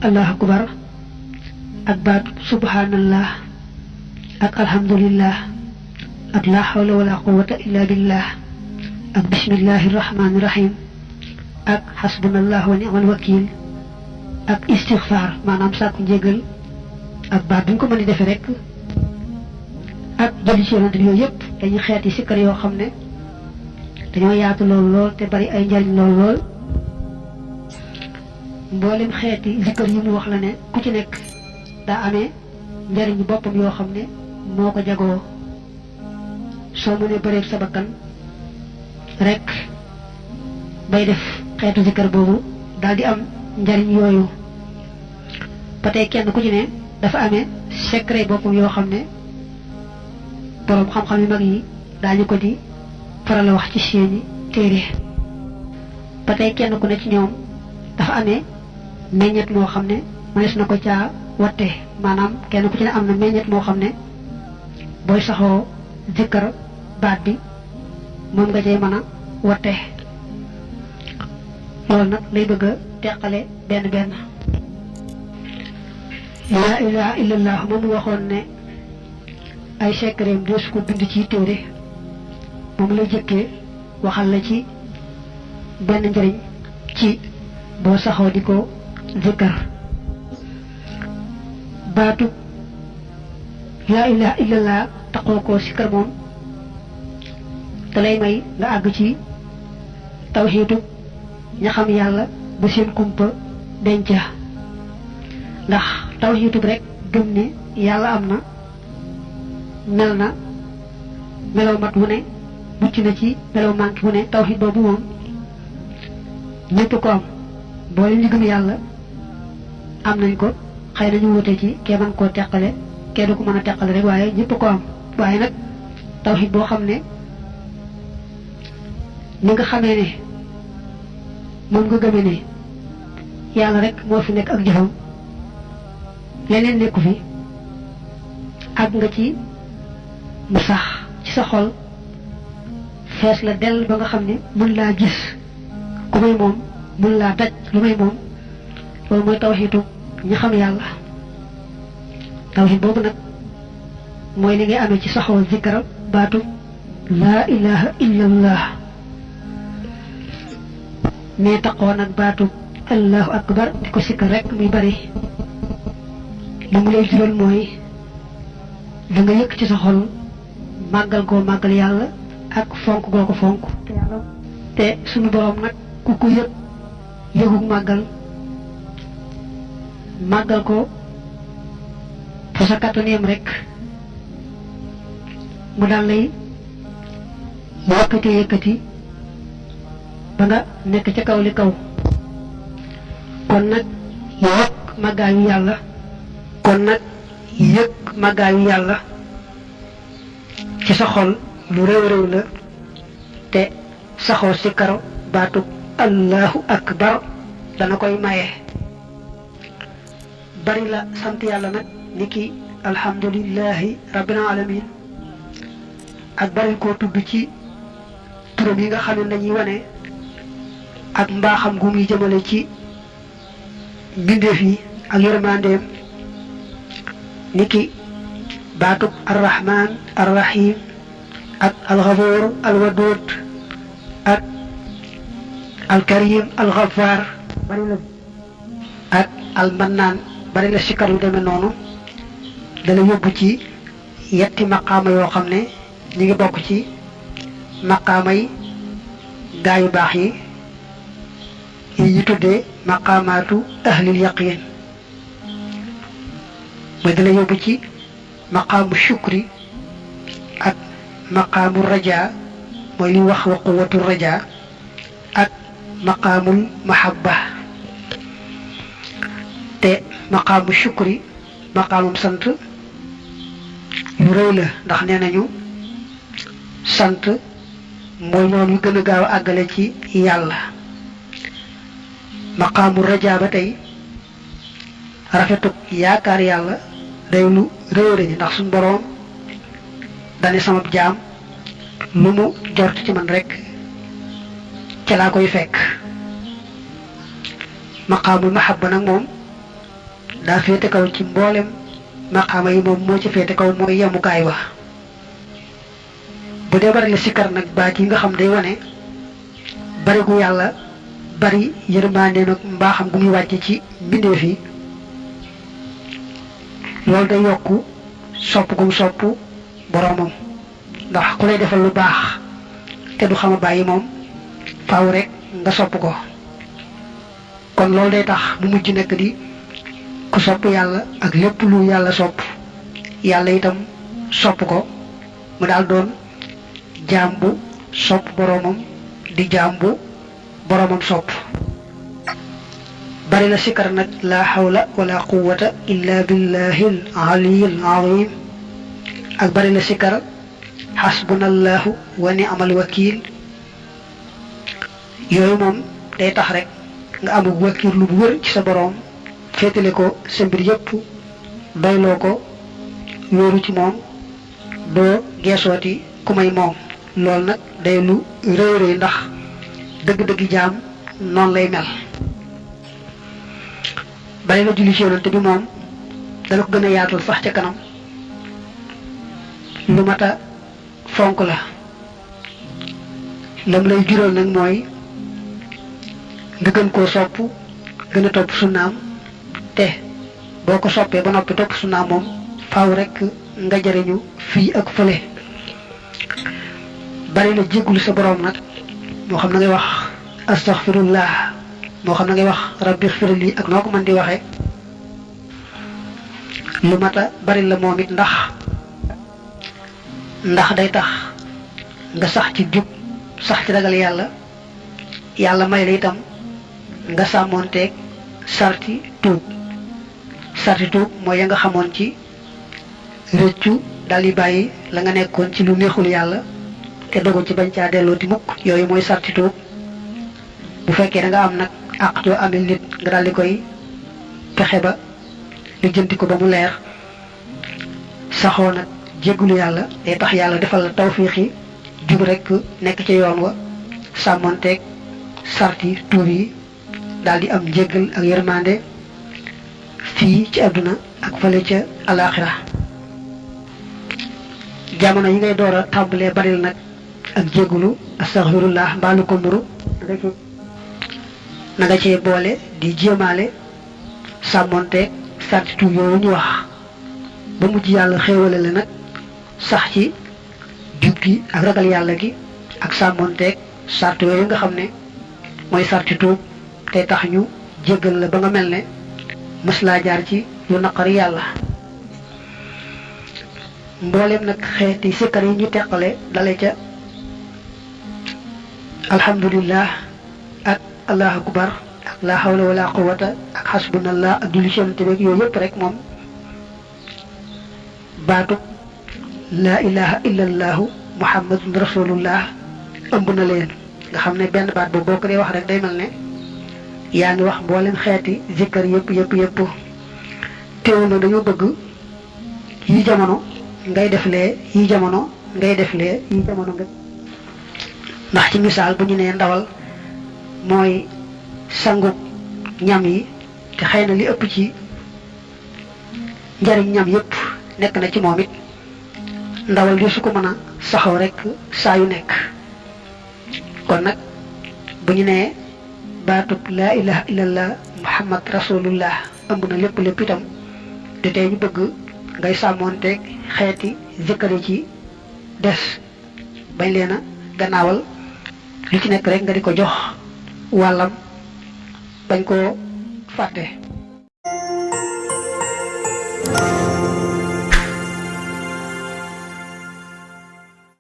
allahu akbar ak baatu subhanallah ak alhamdulillah ak la hawla wala quwwata illa billah ak bismillahir rahmanir rahim ak hasbunallahu wa ni'mal wakil ak istighfar manam sakku njégal ak baat buñ ko mëni defé rek ak jëli ci yonent yooyu yépp dañu xeeti sikkar yoo xam ne dañoo yaatu lool te bari ay njariñ lool mboolem xeeti sikkar yi mu wax la ne ku ci nekk daa amee njariñu boppam yoo xam ne moo ko jagoo soo mënee bëreeg sa bakkan rek bay def xeetu sikkar boobu daal di am njariñ yooyu ba tey kenn ku ci ne dafa amee secret boppam yoo xam ne borom xam-xam yu mag yi daañu ko di faral a wax ci seeni téere ba tey kenn ku ne ci ñoom dafa amee meññet moo xam ne mënees na ko caa watte maanaam kenn ku ci ne am na meññet moo xam ne booy saxoo zikkar baat bi moom nga cay mën a watte loolu nag lay bëgg a teqale benn benn laa ilaha illallah moom waxoon ne ay secret des ko bind ci téere moom lay jëkkee waxal la ci benn njëriñ ci boo saxoo di ko zikkar baatu laa ilaha illallah taxoo ko sikkar moom te lay may nga àgg ci tawxiidu ña xam yàlla ba seen kumpa denca ndax tawxiidu rek gëm ne yàlla am na mel na melaw mat wu ne mucc na ci melaw manki wu ne tawxiid boobu moom ñépp ko am boole ñu gëm yàlla am nañ ko xëy nañu wute ci kee mën koo teqale kee du ko mën a teqale rek waaye ñépp ko am waaye nag tawxiid boo xam ne ni nga xamee ne moom nga gëmee ne yàlla rek moo fi nekk ak jëfam leneen nekku fi àgg nga ci mu sax ci sa xol fees la dell ba nga xam ne mën laa gis ku may moom mën laa daj lu may moom loolu mooy tawxiidu ñi xam yàlla tawxiid boobu nag mooy li ngay amee ci saxoo zikkar baatu laa ilaha illallah mais taqoo nag baatu allahu akbar di ko sikkar rek muy bari li mu lay jural mooy da nga yëkk ci sa xol màggal goo màggal yàlla ak fonk goo ko fonk te suñu borom nag ku ko yëg yëgug màggal ko fa sa kàttaneem rek mu daal lay yëkkati ba nga nekk ca kaw li kaw kon nag yëg màggaayu yàlla ci sa xol lu réew la te saxoo si karo baatu allahu akbar dana koy maye bari la sant yàlla nag niki alhamdulillahi rabbil alamin ak bari koo tudd ci turam yi nga xam ne dañuy wane ak mbaaxam gu muy jëmale ci mbindeef yi ak yërmandeem niki baatub arrahman arrahim ak alxafoor alwadud ak alkarim alxafaar bari la ak almannaan bari la sikkar yu demee noonu dala yóbbu ci yetti maqaama yoo xam ne ñi ngi bokk ci maqaamay gaa yu baax yi ñu tuddee maqaamaatu ahlil yaqin mooy dala yóbbu ci maqaamu shukri ak maqaamu raja mooy li wax wa quwwatu raja ak maqaamul mahabba te maqaamu shukri maqaamum sant lu rëy la ndax nee nañu sant mooy yoon wi gën a gaaw a àggale ci yàlla maqaamu raja ba tey rafetuk yaakaar yàlla day lu réy ndax suñ boroom dane sama jaam lu mu jort ci man rek ca laa koy fekk maqaamul mahabba nag moom daa féete kaw ci mboolem maqaama yi moom moo ci féete kaw mooy yemukaay wa bu dee bari la sikkar nag baat yi nga xam day wane bari gu yàlla bari yërmande nag mbaaxam gu muy wàcce ci mbindeef yi loolu day yokku sopp gum sopp boroomam ndax ku lay defal lu baax te du xama bàyyi moom faaw rek nga sopp ko kon loolu day tax mu mujj nekk di ku sopp yàlla ak lépp lu yàlla sopp yàlla itam sopp ko mu daal doon jaam bu sopp boroomam di jaam bu boroomam sopp bari la sikkar nag la hawla wala quwwata illa billahil aliyyil azim ak bari la sikkar hasbunallahu wa ni'mal wakil yooyu moom day tax rek nga amul wakil lu bu wër ci sa boroom féetale ko sa mbir yépp doyloo ko wóoru ci moom doo geesooti ku may moom loolu nag day lu rëy rëy ndax dëgg-dëgg jaam noonu lay mel bari na julli ci yonante bi moom dana ko gën a yaatal sax ca kanam lu mata fonk la lam lay jural nag mooy nga gën koo sopp gën a topp sunnaam te boo ko soppee ba noppi topp sunnaam moom faaw rek nga jariñu fii ak fële bari na jéggulu sa boroom nag moo xam na ngay wax astaghfirullah moo xam na ngay wax rabbi xfirli ak noo ko mën di waxee lu mata bari la moom it ndax day tax nga sax ci jub sax ci ragal yàlla yàlla may la itam nga sàmmoonteeg sarti tuub mooy ya nga xamoon ci rëccu dal di bàyyi la nga nekkoon ci lu neexul yàlla te dogu ci bañ caa delloo di mukk yooyu mooy sarti tuub bu fekkee da nga am nag àq joo amel nit nga daal di koy fexe ba lijjanti ko ba mu leer saxoo nag jéggulu yàlla day tax yàlla defal la tawfiixi jub rek nekk ci yoon wa sàmmonteeg sarti tuub yi daal di am njéggal ak yërmande fii ci àdduna ak fële ca alaxira jamono yi ngay door a tàmbalee baril nag ak jéggulu astaghfirullah mbaalu ko nuru na nga cee boole di jéemaale sàmmonteeg sarti tuub yooyu ñu wax ba mujj yàlla xéewale la nag sax ci jub gi ak ragal yàlla gi ak sàmmonteeg sart yooyu nga xam ne mooy sarti tuub te tax ñu jéggal la ba nga mel ne mës laa jaar ci yu naqari yàlla mboolem nag xeeti sikkar yi ñu teqale dale ca alhamdulillah ak allahu akbar ak la hawla wala quwwata ak hasbunallah ak julli ci yonent bi yooyu yëpp rek moom baatu laa ilaha illallahu muhammadun rasulullah ëmb na leen nga xam ne benn baat boobu boo ko dee wax rek day mel ne yaa ngi wax mboolem xeeti zikkar yëpp teewul na dañoo bëgg yi jamono ngay def lee yi jamono ngay def lee yi jamono nga ndax ci misaal bu ñu nee ndawal mooy sangu ñam yi te xëy na li ëpp ci njariñ ñam yëpp nekk na ci moom it ndawal di su ko mën a saxaw rek saa yu nekk kon nag bu ñu nee baatub laa ilaha illallah muhammad rasulullah ëmb na lépp itam te tey ñu bëgg ngay sàmmoonteeg xeeti zikkar yi ci des bañ leen a gannaawal li ci nekk rek nga di ko jox wàllam bañ koo fàtte